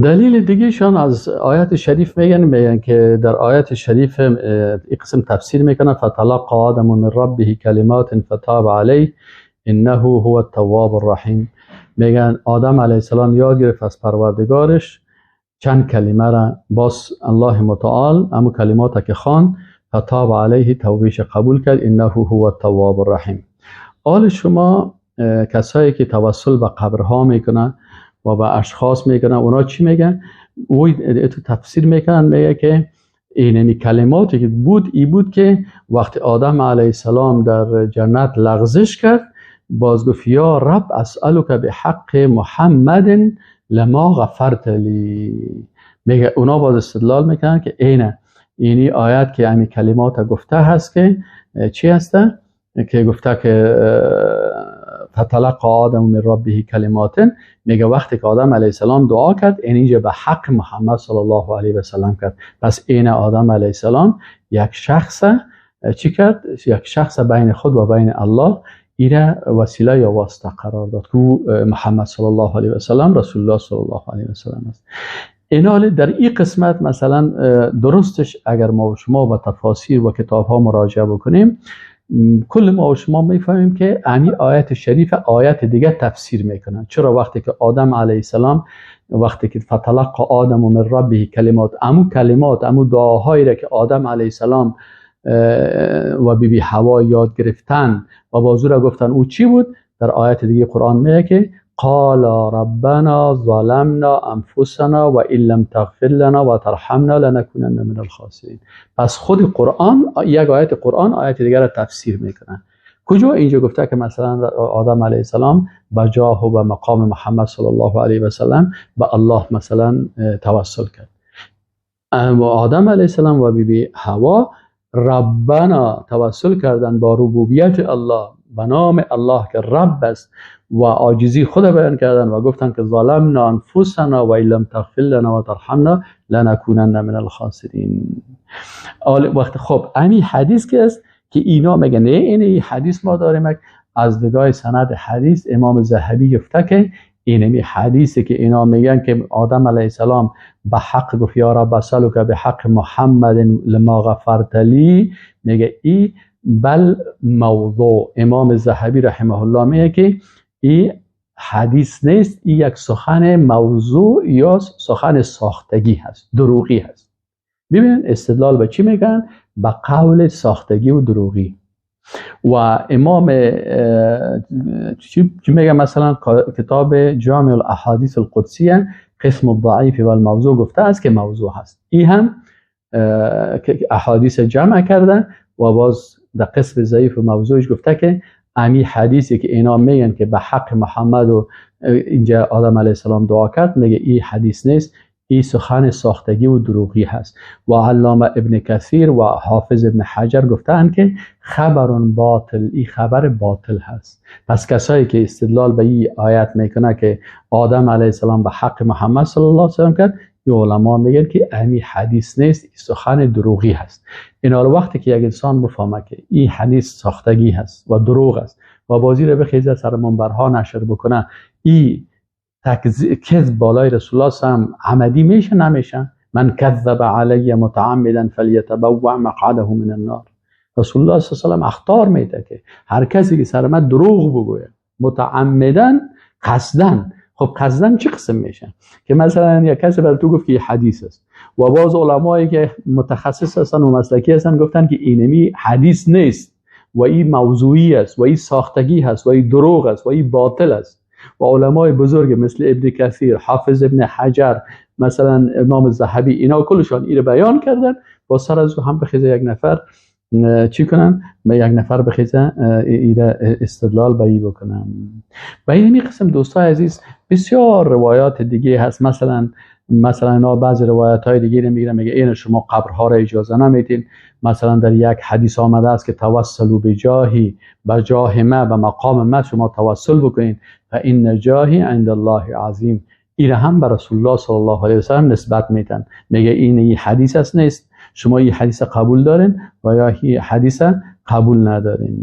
دلیل دیگه شان از آیت شریف میگن که در آیت شریف این قسم تفسیر میکنن: فتلقى آدم من ربه کلمات فتاب علیه انه هو التواب الرحیم. میگن آدم علیه السلام یاد گرفت از پروردگارش چند کلمه را، باز الله متعال امو کلمات که خوان فتاب علیه، توبیش قبول کرد، انه هو التواب الرحیم. حال شما کسایی که توسل به قبرها میکنن و به اشخاص میکنن، اونا چی میگن؟ اوی تو تفسیر میکنن، میگه که اینمی کلماتی که بود ای بود که وقتی آدم علیه السلام در جنت لغزش کرد، باز گفت یا رب اسألک بحق محمد لما غفرت لی. میگه اونا باز استدلال میکنن که اینه، اینی آیت که همین کلمات گفته هست که چی هسته؟ که گفته که فتلقى آدم من ربه کلمات، میگه وقتی که آدم علیه السلام دعا کرد این اینجا به حق محمد صلی الله علیه و سلم کرد. پس این آدم علیه السلام یک شخص چی کرد؟ یک شخص بین خود و بین الله ایره وسیله یا واسطه قرار داد که محمد صلی الله علیه و سلم رسول الله صلی الله علیه و سلم است. این در این قسمت مثلا درستش اگر ما و شما با تفاسیر و کتاب ها مراجعه بکنیم، کل ما و شما میفهمیم که امی آیت شریف آیت دیگه تفسیر میکنن. چرا؟ وقتی که آدم علیه السلام وقتی که فتلقى آدم من ربه کلمات، امو کلمات امو دعاهایی را که آدم علیه السلام و بی بی حوا یاد گرفتن و بازو را گفتن، او چی بود؟ در آیت دیگه قرآن میگه که قال ربنا ظلمنا انفسنا و ان لم تغفر لنا و ترحمنا لنکونن من الخاسرین. پس خود قرآن یک آیت قرآن آیت دیگر را تفسیر میکنه. کجا؟ اینجا گفته که مثلا آدم علیه السلام به جاه و به مقام محمد صلی الله علیه و سلم به الله مثلا توسل کرد و آدم علیه السلام و بی بی حوا ربنا توسل کردن با ربوبیت الله، به نام الله که رب است، و عاجزی خود بیان کردن و گفتن که ظلمنا انفسنا و ان لم تغفر لنا و ترحمنا لنکونن من الخاسرین. وقت خب امی حدیث که است که اینا میگن نه این حدیث ما داریم از نگاه سند حدیث امام ذهبی گفته که اینمی حدیثی که اینا میگن که آدم علیه السلام به حق گفت یا رب اسألک به حق محمد لما غفرت لی، میگه ای بل موضوع. امام ذهبی رحمه الله میگه که ای حدیث نیست، ای یک سخن موضوع یا سخن ساختگی هست، دروغی هست. ببینید استدلال به چی میگن؟ به قول ساختگی و دروغی. و امام چی میگه؟ مثلا کتاب جامع الاحادیث القدسیه قسم الضعیف و الموضوع گفته است که موضوع هست. ای هم احادیث جمع کرده و باز در قسم ضعیف و موضوعش گفته که امی حدیثی که اینا میگن که به حق محمد و اینجا آدم علیه السلام دعا کرد، میگه ای حدیث نیست، ای سخن ساختگی و دروغی هست. و علامه ابن کثیر و حافظ ابن حجر گفتند که خبر باطل، ای خبر باطل هست. پس کسایی که استدلال به این آیت میکنه که آدم علیه السلام به حق محمد صلی الله علیه و سلم کرد، ای علما میگن که امی حدیث نیست، ای سخن دروغی هست. این حال وقتی که یک انسان بفهمه که این حدیث ساختگی هست و دروغ است و بازی رو بخیزه سر منبرها نشر بکنه، ای کذب بالای رسول الله صلی عمدی میشه نمیشه؟ من کذب علی متعمدا فلیتبوع مقعده من النار. رسول الله صلی الله علیه و سلم اخطار میده که هر کسی که سر من دروغ بگوید متعمدا قصدن. خب قصدن چه قسم میشه؟ که مثلا یک کسی بر تو گفت که حدیث است و باز علمایی که متخصص هستن و مسلکی هستن گفتن که اینمی حدیث نیست و این موضوعی است و این ساختگی هست و این دروغ است و این باطل است. و علمای بزرگ مثل ابن کثیر، حافظ ابن حجر، مثلا امام ذهبی، اینا کلشان این رو بیان کردن. با سر از هم بخیزه یک نفر چی کنن؟ به یک نفر بخیزه ایره استدلال به ای بکنن. به این قسم دوستای عزیز بسیار روایات دیگه هست. مثلا اینا بعض روایت های دیگه رو میگیرن، میگه این شما قبرها را اجازه نمیدین. مثلا در یک حدیث آمده است که توسلوا بجاهی، به جاه ما، به مقام ما شما توسل بکنین، فان جاهی عند الله عظیم. این هم به رسول الله صلی الله علیه و سلم نسبت میدن، میگه این حدیث است نیست، شما این حدیث قبول دارین و یا این حدیث قبول ندارین.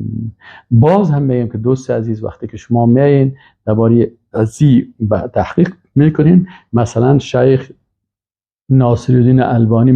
باز هم میگم که دوست عزیز وقتی که شما میایین درباره ازی به تحقیق میکنین مثلا شیخ ناصرالدین البانی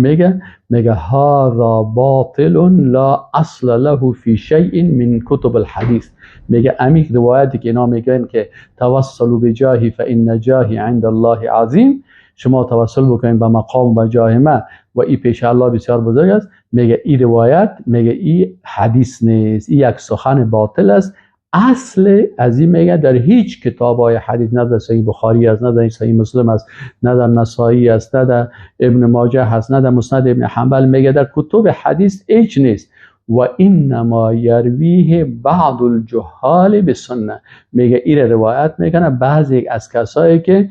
میگه هذا باطل لا اصل له فی شیء من کتب الحدیث. میگه امی روایتی که اینا میگن که توسلوا بجاهی فان جاهی عند الله عظیم، شما توسل بکنین به مقام و جاه من و ای پیش الله بسیار بزرگ است، میگه ای روایت، میگه ای حدیث نیست، ای یک سخن باطل است. اصل از این میگه در هیچ کتاب های حدیث، نه در صحیح بخاری است، نه در صحیح مسلم است، نه در نسائی است، نه در ابن ماجه هست، نه در مسند ابن حنبل، میگه در کتب حدیث هیچ نیست. و انما یرویه بعض الجهال بالسنه، میگه این روایت میکنه بعضی از کسایی که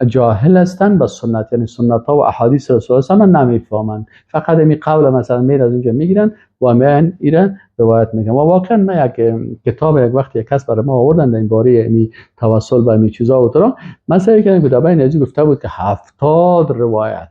جاهل هستن به سنت، یعنی سنت ها و احادیث رسول الله نمیفهمن، فقط می قول مثلا میر از اونجا میگیرن و میان ایره روایت میکنن. و واقعا ما یک کتاب یک وقت یک کس برای ما آوردن در این باره می توسل به می چیزا و ترا، من سعی کردم که در بین از گفته بود که 70 روایت،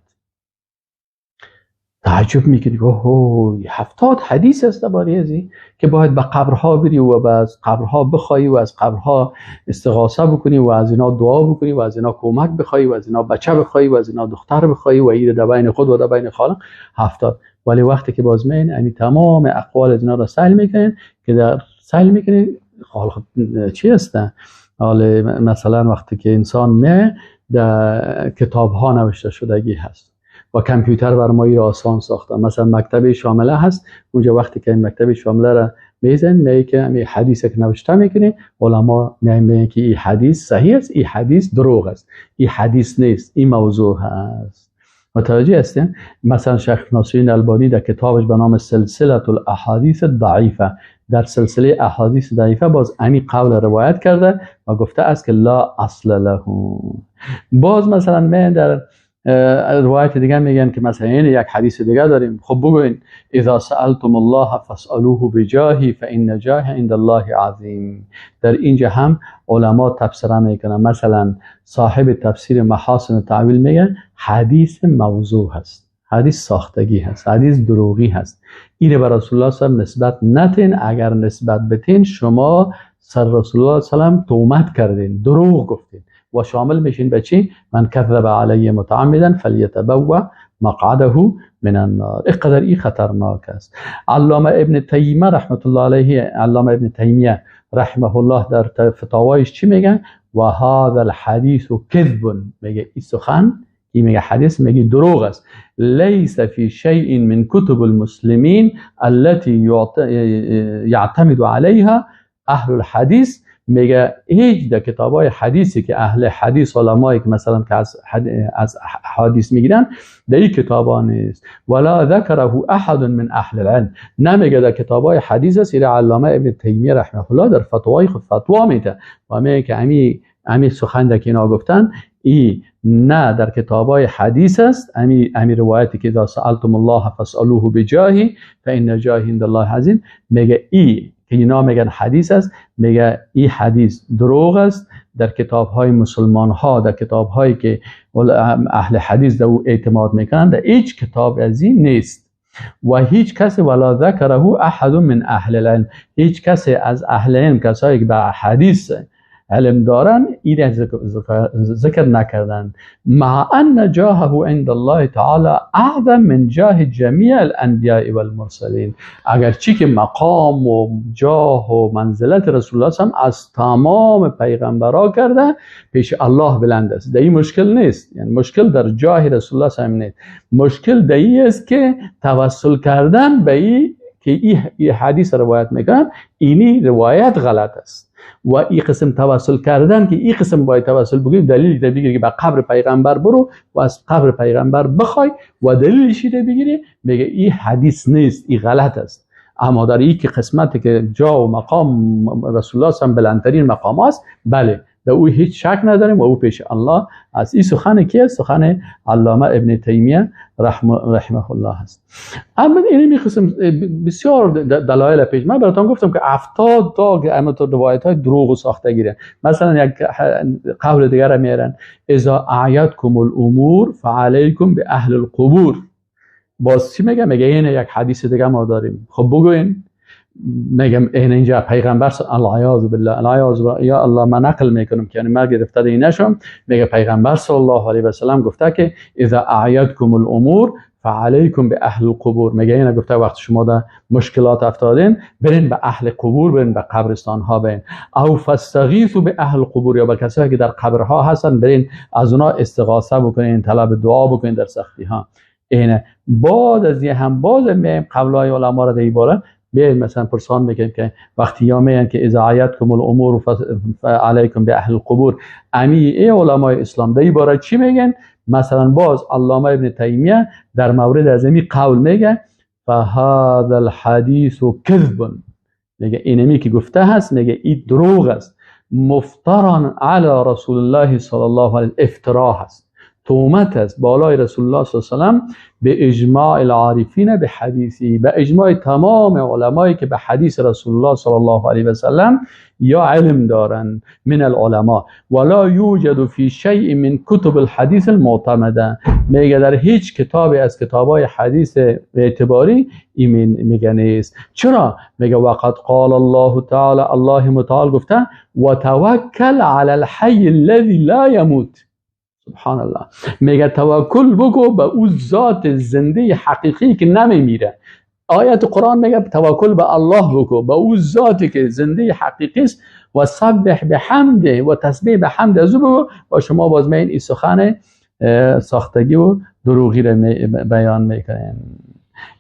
تعجب میکنی که اوه 70 حدیث است درباره ازی که باید به قبرها بری و از قبرها بخوای و از قبرها استغاثه بکنی و از اینا دعا بکنی و از اینا کمک بخوای و از اینا بچه بخوای و از اینا دختر بخوای و این در بین خود و در بین خالق 70. ولی وقتی که باز میین امی تمام اقوال از اینا را سیل میکنین که در سیل میکنین خالق چی هستن. حالا مثلا وقتی که انسان می در کتاب ها نوشته شدگی هست و کامپیوتر بر ما را آسان ساخته، مثلا مکتب شامله هست، اونجا وقتی که این مکتب شامله را میزن میگه که این حدیث که نوشته میکنه، علما میگن که این حدیث صحیح است، این حدیث دروغ است، این حدیث نیست، این موضوع هست. متوجه هستین؟ مثلا شیخ ناصرالدین البانی در کتابش به نام سلسله الاحادیث الضعیفه، در سلسله احادیث ضعیفه باز امی قول روایت کرده و گفته است که لا اصل له. باز مثلا من در روایت دیگه میگن که مثلا یک حدیث دیگه داریم، خب بگوین اذا سألتم الله فاسألوه بجاهی فإن جاهی عند الله عظیم. در اینجا هم علما تفسیر میکنن، مثلا صاحب تفسیر محاسن تعویل میگن حدیث موضوع هست، حدیث ساختگی هست، حدیث دروغی هست، اینه به رسول الله صلی الله علیه و نسبت نتین، اگر نسبت بتین شما سر رسول الله صلی الله علیه و تهمت کردین، دروغ گفتین و شامل میشین به چی؟ من کذب علی متعمدا فلیتبوأ مقعده من النار. اینقدر این خطرناک است. علامه ابن تیمیه رحمت الله علیه، علامه ابن تیمیه رحمه الله در فتاوایش چی میگه؟ و هذا الحدیث کذب، میگه این سخن، این میگه حدیث، میگه دروغ است. لیس فی شیء من کتب المسلمین التي یعتمد علیها اهل الحدیث، میگه هیچ در کتابای حدیثی که اهل حدیث علمایی که مثلا که از حدیث میگیرن در این کتابا نیست. ولا ذکره احد من اهل العلم، نمیگه در کتابای حدیث است. علامه ابن تیمیه رحمه الله در فتوای خود فتوا میده و میگه که امی سخن که اینا گفتن ای نه در کتابای حدیث است، امی روایتی که اذا سألتم الله فاسألوه بجاهی فإن جاهی عند الله عظیم، میگه ای که اینا میگن حدیث است، میگه این حدیث دروغ است. در کتاب های مسلمان ها، در کتاب هایی که اهل حدیث در او اعتماد میکنن، در هیچ کتاب از این نیست. و هیچ کسی ولا ذکره احد من اهل العلم، هیچ کسی از اهل علم، کسایی که به حدیث علم دارن، این ذکر نکردن. مع ان جاهه عند الله تعالی اعظم من جاه جمیع الانبیاء والمرسلین، اگرچه که مقام و جاه و منزلت رسول الله صلی الله علیه و آله از تمام پیغمبرا کرده پیش الله بلند است، در این مشکل نیست. یعنی مشکل در جاه رسول الله صلی الله علیه و آله نیست، مشکل در این است که توسل کردن به این که این حدیث روایت میکنن، اینی روایت غلط است. و این قسم توسل کردن که این قسم باید توسل بگیم، دلیل بگیری که به قبر پیغمبر برو و از قبر پیغمبر بخوای و دلیلش رو بگیری، میگه این حدیث نیست، این غلط است. اما در این که قسمتی که جا و مقام رسول الله صلی بلندترین مقام است، بله در او هیچ شک نداریم و او پیش الله از این سخن کی است؟ سخن علامه ابن تیمیه رحمه الله است. اما این قسم بسیار دلایل پیش من براتون گفتم که 70 تا که اما تو روایت های دروغ و ساختگیره. مثلا یک قول دیگر میارن، اذا اعیتکم الامور فعلیکم به اهل القبور. باز چی میگه؟ میگه این یک حدیث دیگه ما داریم. خب بگوین میگم اینجا پیغمبر العیاذ بالله، العیاذ بالله، یا الله من نقل میکنم که یعنی من گرفته دی نشم. میگه پیغمبر صلی الله علیه و سلم گفته که اذا اعیدکم الامور فعلیکم به اهل القبور. میگه اینا گفته وقت شما در مشکلات افتادین برین به اهل قبور، برین به قبرستان ها برین، او فاستغیثوا به اهل القبور، یا به کسایی که در قبرها هستن برین از اونا استغاثه بکنین، طلب دعا بکنین در سختی ها. اینه بعد از هم باز میایم قولای علما را در باره بیایم مثلا پرسان میکنیم که وقتی یا میگن که اذا عیدکم الامور فعلیکم به اهل القبور، امی ای علمای اسلام در باره چی میگن؟ مثلا باز علامه ابن تیمیه در مورد از امی قول میگه فهذا الحدیث کذب، میگه اینمی که گفته هست، میگه این دروغ است، مفتران علی رسول الله صلی الله علیه، افترا هست، تهمت است بالای رسول الله صلی الله علیه و سلم به اجماع العارفین به حدیثی، به اجماع تمام علمایی که به حدیث رسول الله صلی الله علیه و سلم یا علم دارند من العلماء، ولا یوجد فی شیء من کتب الحدیث المعتمده. میگه در هیچ کتابی از کتابای حدیث اعتباری این میگه نیست. چرا؟ میگه وقد قال الله تعالی، الله متعال گفته و توکل علی الحی الذی لا یموت. سبحان الله، میگه توکل بگو به او ذات زنده حقیقی که نمیمیره. آیت قرآن میگه توکل به الله بکو، به او ذاتی که زنده حقیقی است، و سبح بحمده و تسبیح به حمد از او بگو. و شما باز می این سخن ساختگی و دروغی را بیان میکنین.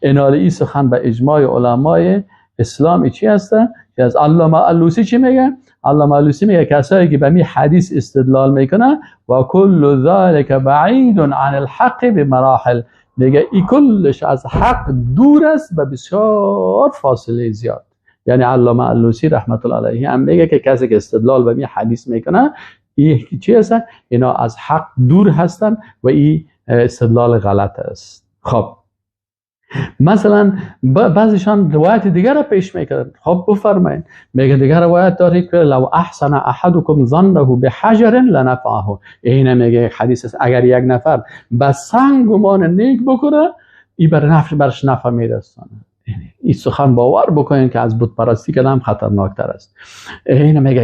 انال این سخن به اجماع علمای اسلام چی هسته؟ که از علامه علوسی چی میگه؟ علامه علوسی میگه کسایی که به می حدیث استدلال میکنه و کل ذلک بعید عن الحق بمراحل، میگه ای کلش از حق دور است به بسیار فاصله زیاد. یعنی علامه علوسی رحمت الله علیه هم میگه که کسی که استدلال به می حدیث میکنه این چی هست؟ اینا از حق دور هستن و این استدلال غلط است. خب مثلا بعضیشان روایت دیگر را پیش میکردن. خب بفرمایید، میگه دیگر روایت داره که لو احسن احدکم ظنه بحجر لنفعه. اینه میگه حدیث است، اگر یک نفر به سنگ گمان نیک بکنه این بر نفع برش نفع میرسانه. این سخن باور بکنین که از بت پرستی کردن خطرناکتر است. اینه میگه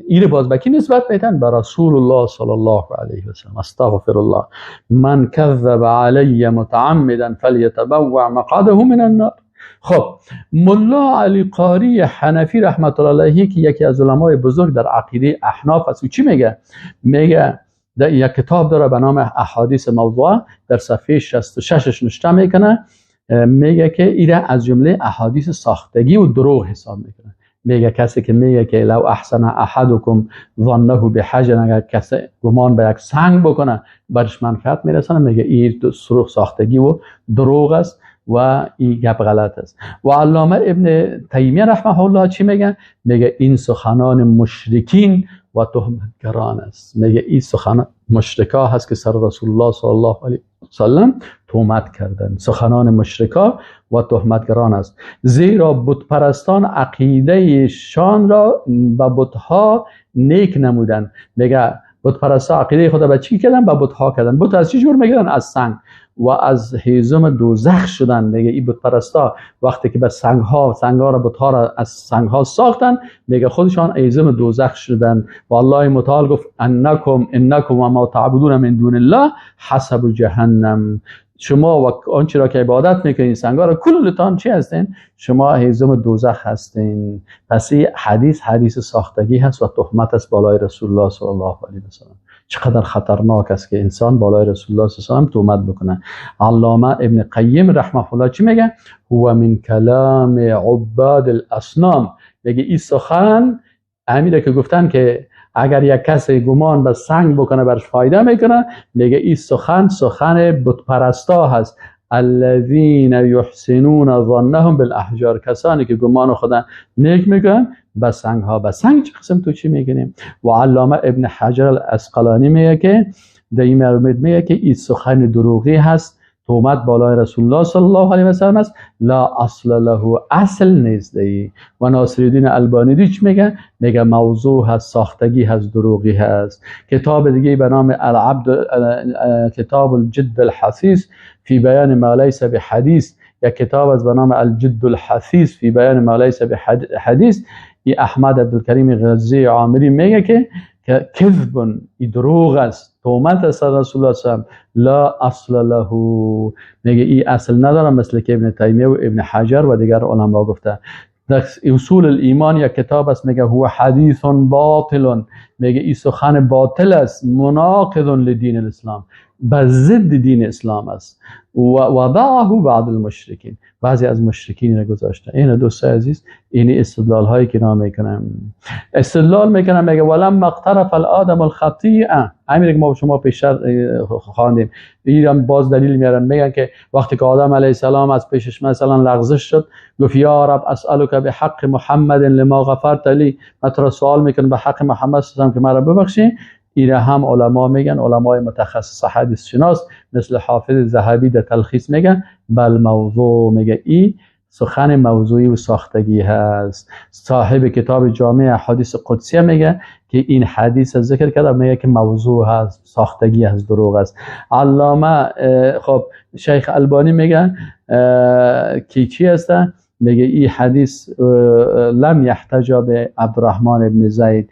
این باز به کی نسبت میتن؟ به رسول الله صلی الله علیه و سلم. استغفر الله، من کذب علی متعمدا فلیتبوع مقعده من النار. خب ملا علی قاری حنفی رحمت الله علیه که یکی از علمای بزرگ در عقیده احناف است، چی میگه؟ میگه در یک کتاب داره به نام احادیث موضوعه، در صفحه 66 نوشته میکنه، میگه که ایره از جمله احادیث ساختگی و دروغ حساب میکنه. میگه کسی که میگه که لو احسن احدکم ظنه بحجر، اگر کسی گمان به یک سنگ بکنه برش منفعت میرسانه، میگه این سروغ ساختگی و دروغ است و این گپ غلط است. و علامه ابن تیمیه رحمه الله چی میگه؟ میگه این سخنان مشرکین و تهمتگران است. میگه این سخنان مشرکا هست که سر رسول الله صلی الله علیه و سلم تهمت کردن، سخنان مشرکا و تهمتگران است. زیرا بت پرستان عقیده شان را به بتها نیک نمودن. میگه بت پرستان عقیده خود به چی کردن؟ به بتها کردن. بت از چی جور میگیرن؟ از سنگ و از هیزم دوزخ شدن. میگه این بت پرستا وقتی که به سنگها را بتها را از سنگها ساختن، میگه خودشان هیزم دوزخ شدن. و الله متعال گفت انکم و ما تعبدون من دون الله حسب جهنم. شما و آنچه را که عبادت میکنین سنگها را کلتان چی هستین؟ شما هیزم دوزخ هستین. پس این حدیث حدیث ساختگی هست و تهمت است بالای رسول الله صلی الله علیه و سلم. چقدر خطرناک است که انسان بالای رسول الله صلی الله علیه و سلم تهمت بکنه. علامه ابن قیم رحمه الله چی میگه؟ هو من کلام عباد الاصنام. میگه این سخن امیره که گفتن که اگر یک کسی گمان به سنگ بکنه برش فایده میکنه، میگه این سخن سخن بت پرستا هست. الذین یحسنون ظنهم بالاحجار، کسانی که گمان خود نیک میکنن به سنگ ها. به سنگ چه قسم تو چی میگنیم؟ و علامه ابن حجر العسقلانی میگه که در این مورد میگه که این سخن دروغی هست، تهمت بالای رسول الله صلی الله علیه و سلم است، لا اصل له، اصل نیست. و ناصرالدین البانی دی چی میگه؟ میگه موضوع هست، ساختگی هست، دروغی هست. کتاب دیگه به نام العبد، کتاب الجد الحثیث فی بیان ما لیس بحدیث، یک کتاب از به نام الجد الحثیث فی بیان ما لیس بحدیث، ای احمد عبدالکریم غزی عامری میگه که کذب، ای دروغ است، تهمت است رسول الله صلی الله علیه و لا اصل له، میگه ای اصل نداره، مثل که ابن تیمیه و ابن حجر و دیگر علما گفته. در اصول الایمان یک کتاب است، میگه هو حدیث باطل، میگه ای سخن باطل است، مناقض لدین الاسلام، بر ضد دین اسلام است. و وضعه بعض المشرکین، بعضی از مشرکین را گذاشته. این دوستای عزیز، این استدلال هایی که نام میکنم، استدلال میکنم، میگه ولما اقترف الادم الخطیئه، همین که ما شما پیشتر خواندیم، ایران باز دلیل میارن، میگن که وقتی که آدم علیه السلام از پیشش مثلا لغزش شد، گفت یا رب اسالک بحق محمد لما غفرت لی، من تو را سوال میکنم به حق محمد صلی الله علیه و که مرا ببخشی. ایره هم علما میگن، علمای متخصص حدیث شناس مثل حافظ ذهبی در تلخیص میگن بل موضوع، میگه ای سخن موضوعی و ساختگی هست. صاحب کتاب جامع حدیث قدسیه میگه که این حدیث ذکر کرده، میگه که موضوع هست، ساختگی هست، دروغ است. علامه خب شیخ البانی میگه که چی هست؟ میگه این حدیث لم یحتج به عبدالرحمن ابن زید.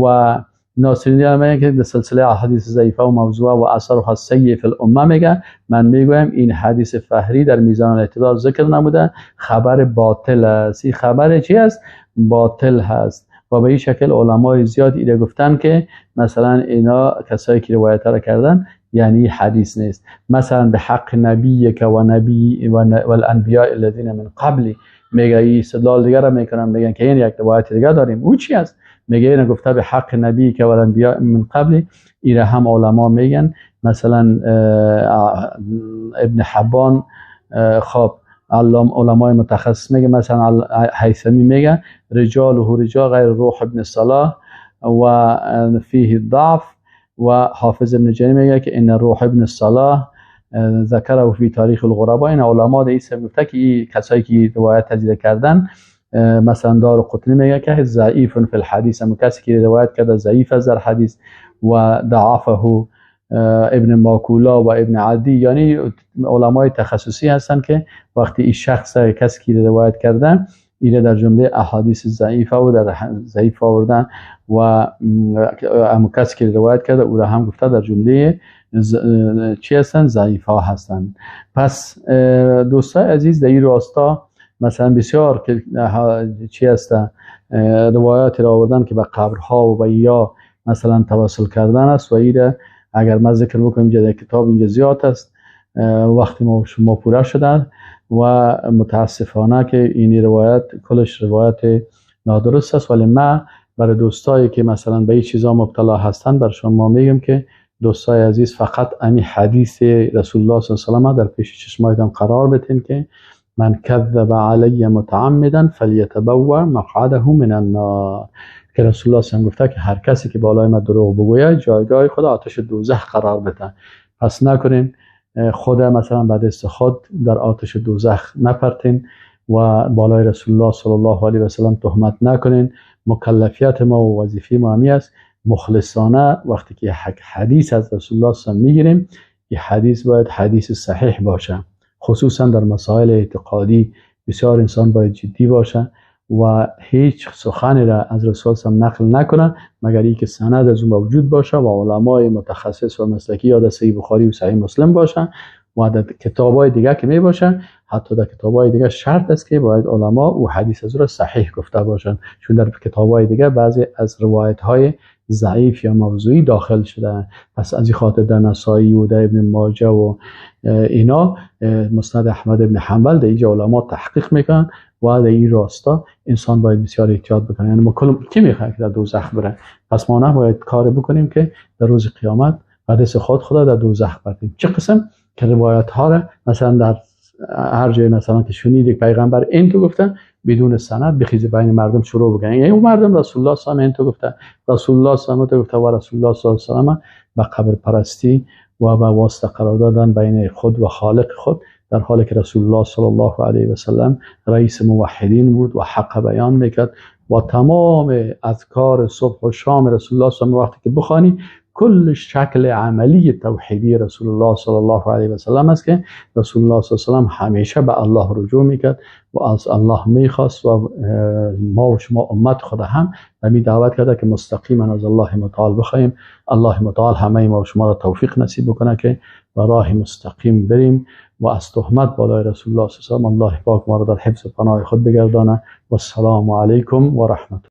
و ناصرالدین میگه که در سلسله احادیث ضعیفه و موضوعه و اثرها سیء فی الامه میگه من میگویم این حدیث فهری در میزان الاعتدال ذکر نموده، خبر باطل است. این خبر چی است؟ باطل هست. و به این شکل علمای زیاد ایره گفتن که مثلا اینا کسایی که روایت را کردن یعنی حدیث نیست. مثلا به حق نبی که و نبی و الانبیاء الذین من قبلی، میگه این استدلال دیگه را میکنن، میگن که این یک روایت دیگه داریم، او چی است؟ میگه اینو گفته به حق نبی که والانبیاء من قبلی. ایره هم علما میگن، مثلا ابن حبان، خب علمای متخصص میگه، مثلا هیثمی میگه رجاله رجال غیر روح ابن صلاح و فیه ضعف. و حافظ ابن جنی میگه که ان روح ابن صلاح ذکره فی تاریخ الغربا. این علما در این گفته که این کسایی که روایت تجزیه کردن، مثلا دار قطنی میگه که ضعیف فی الحدیث، اما کسی که روایت کرده ضعیف است در حدیث. و ضعفه ابن ماکولا و ابن عدی، یعنی علمای تخصصی هستن که وقتی این شخص کسی که روایت کرده ایره در جمله احادیث ضعیفه و در ضعیف آوردن، و اما کسی که روایت کرده او را هم گفته در جمله چی هستن؟ ضعیف ها هستن. پس دوستای عزیز در این راستا مثلا بسیار که چی هست روایات را آوردن که به قبرها و به یا مثلا توسل کردن است. و ایره اگر ما ذکر بکنیم اینجا در کتاب اینجا زیاد است، وقتی ما شما پوره شدن و متاسفانه که این روایت کلش روایت نادرست است. ولی ما برای دوستایی که مثلا به این چیزا مبتلا هستن بر شما میگم که دوستای عزیز فقط امی حدیث رسول الله صلی الله علیه و در پیش چشمایتان قرار بتین که من کذب علی متعمدا فلیتبوأ مقعده من النار، که رسول الله صلی الله علیه و گفته که هر کسی که بالای ما دروغ بگوید جایگاه خود آتش دوزخ قرار بده. پس نکنین خود مثلا به دست خود در آتش دوزخ نپرتین و بالای رسول الله صلی الله علیه و سلم تهمت نکنین. مکلفیت ما و وظیفه ما همی است مخلصانه وقتی که حدیث از رسول الله صلی الله علیه و میگیریم، این حدیث باید حدیث صحیح باشه، خصوصا در مسائل اعتقادی بسیار انسان باید جدی باشه و هیچ سخنی را از رسول الله نقل نکنه مگر اینکه سند از اون موجود باشه و علمای متخصص و مسلکی یا در صحیح بخاری و صحیح مسلم باشه و در کتابای دیگه که می باشه. حتی در کتابای دیگه شرط است که باید علما و حدیث از او را صحیح گفته باشند، چون در کتابای دیگه بعضی از روایت های ضعیف یا موضوعی داخل شده. پس از این خاطر در نسائی و در ابن ماجه و اینا مسند احمد ابن حنبل در اینجا علما تحقیق میکنن و در این راستا انسان باید بسیار احتیاط بکنه. یعنی ما کل کی میخواد که در دوزخ بره؟ پس ما نباید کار بکنیم که در روز قیامت بعد خود خدا در دوزخ بریم. چه قسم که روایت ها را مثلا در هر جای مثلا که شنیدید پیغمبر این تو گفته بدون سند بخیز بین مردم شروع بکنن، یعنی اون مردم رسول الله صلی الله علیه و این تو گفته، رسول الله صلی الله علیه و گفته و رسول الله صلی الله علیه و به قبر پرستی و به واسطه قرار دادن بین خود و خالق خود، در حالی که رسول الله صلی الله علیه و سلم رئیس موحدین بود و حق بیان میکرد و تمام اذکار صبح و شام رسول الله صلی الله علیه و وقتی که بخوانی کل شکل عملی توحیدی رسول الله صلی الله علیه و سلم است که رسول الله صلی الله علیه و سلم همیشه به الله رجوع میکرد و از الله میخواست و ما و شما امت خود هم به دعوت کرده که مستقیما از الله متعال بخواهیم. الله متعال همه ما و شما را توفیق نصیب بکنه که به راه مستقیم بریم و از تهمت بالای رسول الله صلی الله علیه و سلم الله پاک ما را در حفظ و پناه خود بگردانه. و السلام علیکم و رحمت